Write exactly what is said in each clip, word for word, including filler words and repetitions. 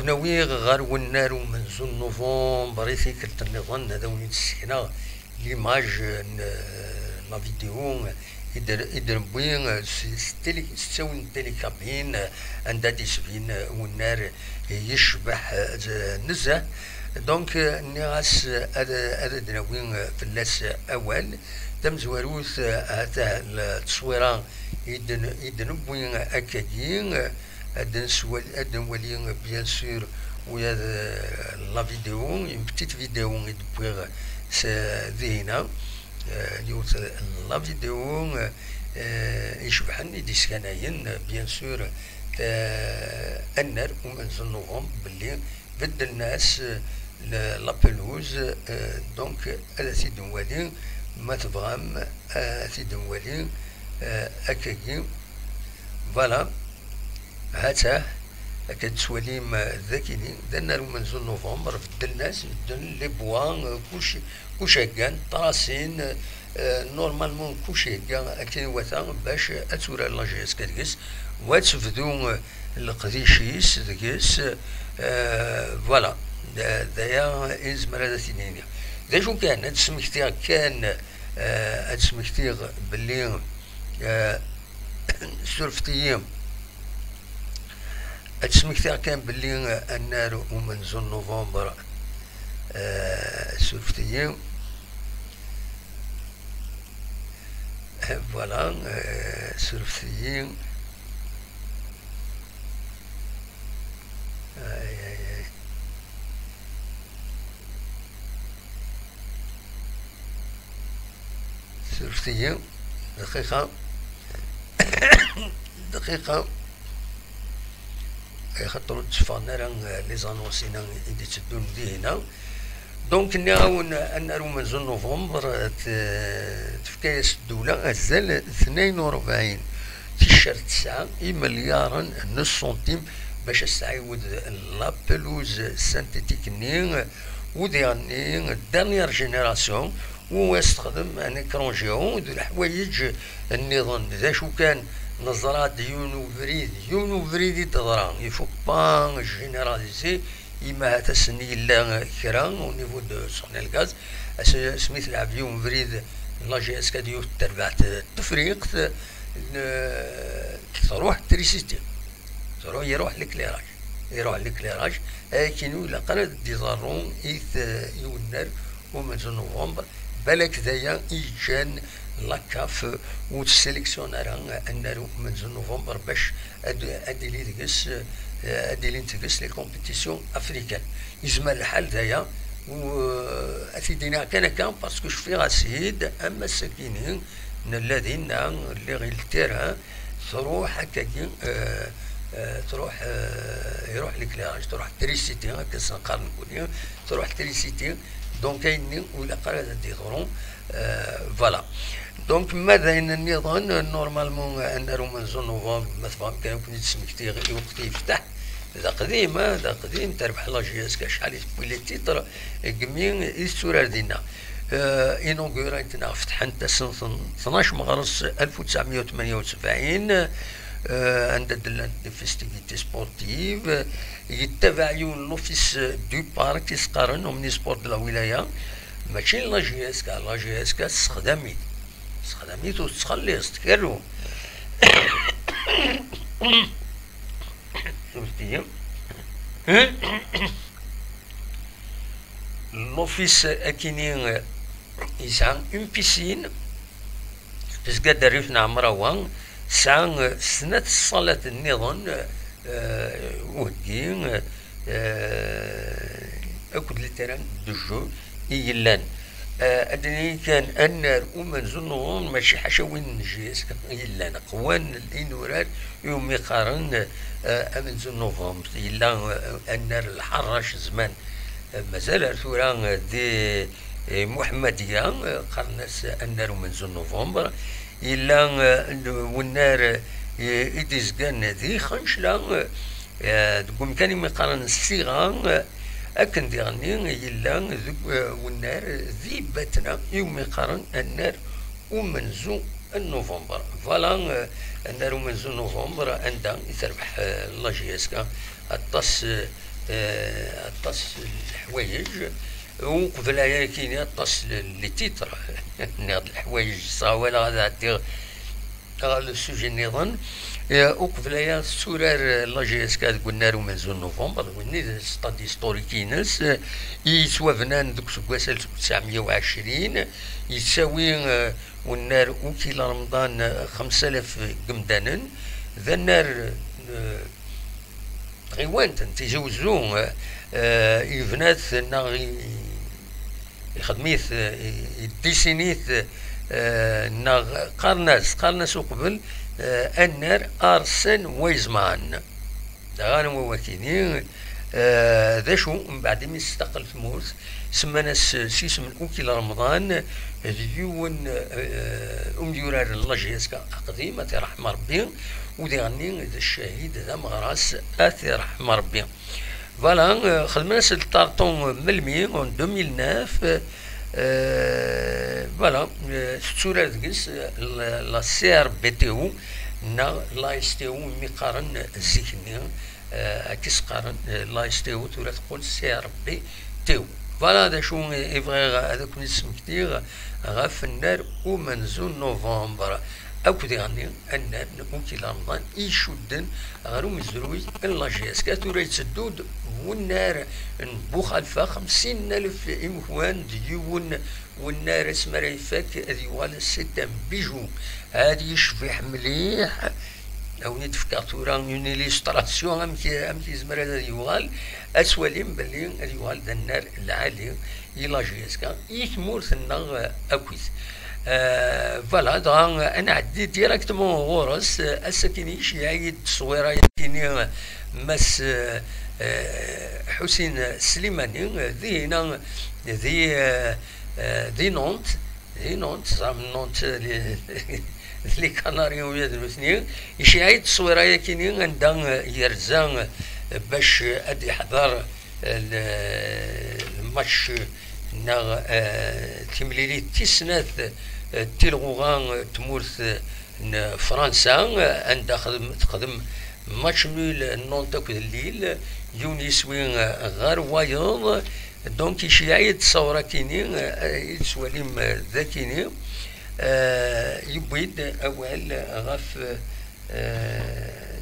Nawi ɣer wennar umenzu n novembre i tikkelt nniḍen, ad awen-id-ssekneɣ l'image n, euh, la vidéo i d-, i d-newwi, euh, s, s télé-, s ttawil n télécabine, euh, anda d-isbin, euh, wennar yecbeḥ, euh, nezzeh. Donc, euh, nniɣ-as, euh, ad, ad d-nawi, euh, fell-as, euh, awal. Tamezwarut, euh, atah l-, tteswira i d-, i d-newwi akkagi, euh, ad d-neswal-, ad d-nwali, euh, bien sûr, wiyaḍ, euh, la vidéo, une petite vidéo i d-wwiɣ s, dihina, euh, yiwet, euh, la vidéo, euh, euh, icebḥen, i d-iskanayen, euh, bien sûr, euh, annar umenzu n novembre, belli beddlen-as, euh, le-, la pelouse, euh, donc, ad t-id-nwali, ma tebɣam, euh, ad t-id-nwali, euh, akkagi. Voilà. Ha-t-ah, akka tettwalim, euh, d akini, d annar umenzu n novembre, beddlen-as medden les bois, euh, kuc, kuc heggan, trasin, euh, normalement kuc ihegga akken iwata bac ad turar la J S K deg-s, wa ad tebdu, euh, leqdic-is deg-s, euh, voilà. D, d aya i nezmer ad t-id-nini. D acu kan, ad d-smektiɣ kan, euh, ad d-smektiɣ belli, euh, surfet-iyi. Ad d-smektiɣ kan belli, euh, annar umenzu n novembre, euh, surfet-iyi. Euh, voilà, euh, surfet-iyi. Ay, ay, ay. Surfet-iyi. Daqiqa. Daqiqa. Axaṭer ur d-tteffɣen ara, eh, les annonces-ina i d-itteddun dihina. Donc, nniɣ-awen, annar umenzu n novembre, eh, t-, tefka-yas ddewla azal tnayen u rebɛin ticcert tesɛa imelyaren n ssantim bac ad s-tɛiwed la pelouse synthétique-nni, u diɣenni, dernière génération, u as-texdem un écran géant d leḥwayeǧ nniḍen. D acu kan, neẓra-d yiwen ubrid, yiwen ubrid i d-teḍra, il faut pas généraliser, imi ahat ass-nni yella kra au niveau de son élagage, as-, asmi telɛeb yiwen ubrid, la J S K d yiwet terbaɛt n Tefriqt, n-, truḥ trisiti. Truḥ, iruḥ l'éclairage. Iruḥ l'éclairage. Akken ur ilaq ara ad d-iḍerru i t-, i wennar umenzu n novembre. Balak d aya i yeǧǧan la CAF ur tessélectionne ara annar umenzu n novembre bac ad, ad d-ili deg-s, eh, ad d-ilint deg-s les compétitions africaines. Yezmer lḥal d aya, u, eh, ad t-id-iniɣ kan akka, parce que cfiɣ-as-id, am ass-agi-nni, nella dinna, lliɣ i le terrain, truḥ akkagi, euh, euh, truḥ, euh, iruḥ l'éclairage, truḥ trisiti, akka s-neqqar nekkni, truḥ trisiti, donc ayenni ur ilaq ara ad d-iḍru, euh, voilà. Donc, ma d ayen nniḍen, normalement, annar umenzu n novembre, ma tebɣam kan ad ken-id-smektiɣ i weqt yefteḥ, d aqdim, ah, d aqdim, terbeḥ la J S K acḥal i tewwi les titres, deg mi i tetturar dinna. Euh, inaugurant neɣ fetḥent ass n tnac meɣres alef u tesɛemya u tmenya u sebɛin, euh, anda d-llant des festivités sportives, yettabaɛ yiwen l'office du parc i s-qqaren omnisport de la wilaya, mačči n la J S K, la J S K tessexdam-it, tessexdam-it ur tettxelliṣ, tkerru. Surfet-iyi. L'office akini yesɛa une piscine, tezga-d rrif n Ɛemrawa, tesɛa snat ṣṣalat nniḍen, eh, uheggi, eh, akked les terrains de jeu i yellan. Eh, ad d-nini kan annar umenzu n novembre mačči ḥaca win n J S K i yellan, qwan inurar iwumi qqaren, eh, amenzu n novembre. Yella, eh, annar Lḥerrac zman, eh, mazal ar tura, eh, di, eh, Muḥemmadiya, eh, qqaren-as annar umenzu n novembre. Yella, eh, wennar, eh, i d-izgan di Xencla, eh, deg umkan imi qqaren Ssiɣa, eh, akken diɣenni yella deg, eh, wennar di Batna iwumi qqaren annar umenzu n novembre. Voilà, euh, annar umenzu n novembre, anda i terbeḥ, euh, la J S K aṭas, euh, Eh, aṭas n leḥwayeǧ, uqbel aya akini aṭas n les titres, nniɣ-d leḥwayeǧ, sɣawaleɣ ad ɛeddiɣ ɣer le sujet nniḍen. Eh, uqbel aya tetturar, eh, la J S K deg unnar umenzu n novembre, d win i d stade historique-ines, eh, i yettwabnan deg useggas alef u tesɛemya u ɛecrin, yettawi, eh, unnar Ukil Remḍan, eh, xemsa alaf n yimdanen, d annar, eh, tɣiwant n Tizi Wezzu, eh, yebna-t neɣ i-, ixdem-it, eh, i-, iddissin-it, eh, neɣ qqaren-as, qqaren-as uqbel, eh, annar Arsène Weizmann. Daɣen wawakini, eh, d acu, mbeɛd imi testaqel tmurt, semman-as s isem n Ukil Remḍan, d yiwen, eh, umyurar n la J S K aqdim, ad t-iṛḥem Ṛebbi, u diɣenni d ccahid, d ameɣras, ad t-iṛḥem Ṛebbi. Voilà, eh, xedmen-as le tartan melmi, en deux mille neuf, eh, voilà, eh, tetturar deg-s, eh, la, la C R B T O, neɣ la S T O, mi qqaren zik-nni, eh, akka i s-qqaren, eh, la S T O, tura teqqel C R B T O. Voilà d acu i bɣiɣ ad ken-id-smektiɣ ɣef nnar umenzu n novembre, akk diɣenni annar n Ukil Remḍan i icudden ɣer umezruy n la J S K. Tura yetteddu-d unnar n Buxalfa, xemsin alef imekwan d yiwen unnar, asmi ara ifak ad yuɣal c'est un bijou. Ad yecbeḥ mliḥ. A wen-id-fkeɣ tura une illustration amek, amek yezmer ad yuɣal. Ad twalim belli ad yuɣal d annar lɛali i la J S K, i tmurt-nneɣ akkit. Euh, voilà, dɣa ad nɛeddi directement ɣur-s. Ass-akini iceyyeɛ-iyi-d tteswira-yakini Mass, euh, euh, Ḥusin Slimani, euh, dihina, di, euh, euh, di Nantes, di Nantes, teẓram Nantes, les, les Canaries, ula d nutni, iceyyeɛ-iyi-d tteswira-yakini anda, euh, yerza, euh, bac, euh, ad iḥḍer, euh, le, le match neɣ, euh, timlilit tis snat, euh, n tilɣuɣa, euh, n tmurt, euh, n Fransa, euh, anda xedm-, texdem match nul n Nantes akked Lille, yiwen yiswi, euh, ɣer wayeḍ. Donc, iceyyeɛ-iyi-d tteswira-kini, euh, i tettwalim, euh, dakini, euh, yewwi-d awal ɣef, euh,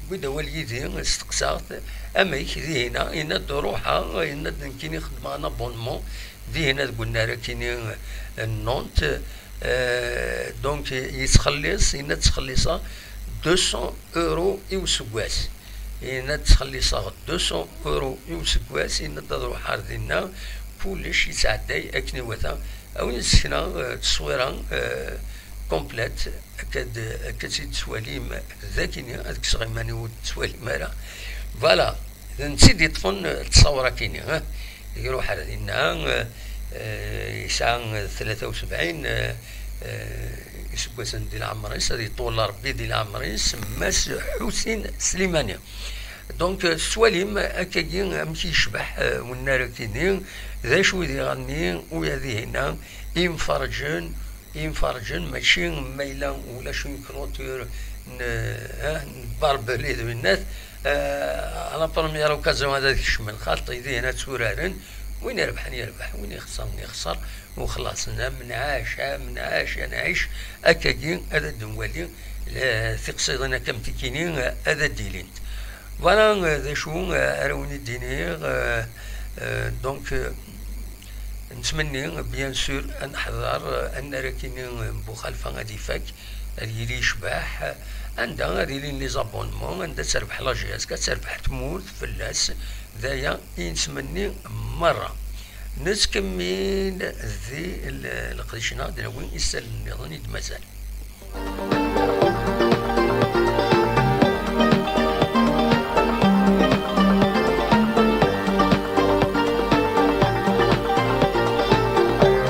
yewwi-d awal yid-i, steqsaɣ-t, amek dihina? Yenna-d ruḥeɣ, yenna-d nekkini xedmeɣ un abonnement dihina deg unnar-akini n Nantes. Euh, donc, yettxelliṣ, yenna-d ttxelliṣeɣ deux cents euros i useggas. Yenna-d ttxelliṣeɣ deux cents euros i useggas, yenna-d ad ruḥeɣ ar dinna, kullec yettɛedday akken iwata. A wen-d-sekneɣ, euh, tteswira, euh, complète, akka d-, akka tt-id-tettwalim dakini, ad kkseɣ iman-iw ur d-tettwalim ara. Voilà, d netta i d-iṭṭfen, euh, tteswira-kini, eh. Iruḥ ar dinna, eh, eh, yesɛa, eh, tlata u sebɛin, eh, eh, iseggasen di leɛmer-is, ad yeṭṭuwel Ṛebbi di leɛmer-is, Mass Ḥusin Slimani. Donc, eh, tettwalim akkagi amek yecbeḥ, eh, unnar-akini, d acu i d iɣenni, uya dihinna, imferrǧen, imferrǧen, mačči ma yella ulac une clôture n, eh, n barbelé d winnat, eh, à la première occasion ad kecmen, xaṭi dihin ad tturaren, win irebḥen yerbeḥ, win ixesren yexser, u xlaṣ, am nɛac, am nɛac, ad nɛic, akkagi ad d-nwali, eh, tiqsiḍin akka am tikini, eh, ad d-ilint. Voilà, eh, d acu, eh, ara wen-id-iniɣ, eh, eh, donc, eh, Nettmenni, bien sûr, ad neḥḍer, eh, annar-akini n Buxalfa ad ifak, ad yili yecbeḥ, eh, anda ad ilin les abonnements, anda ad terbeḥ la J S K, ad terbeḥ tmurt fell-as. D aya i nettmenni merra. Nettkemmil di l-, leqdic-nneɣ, ad d-nawi isallen nniḍen i d-mazal.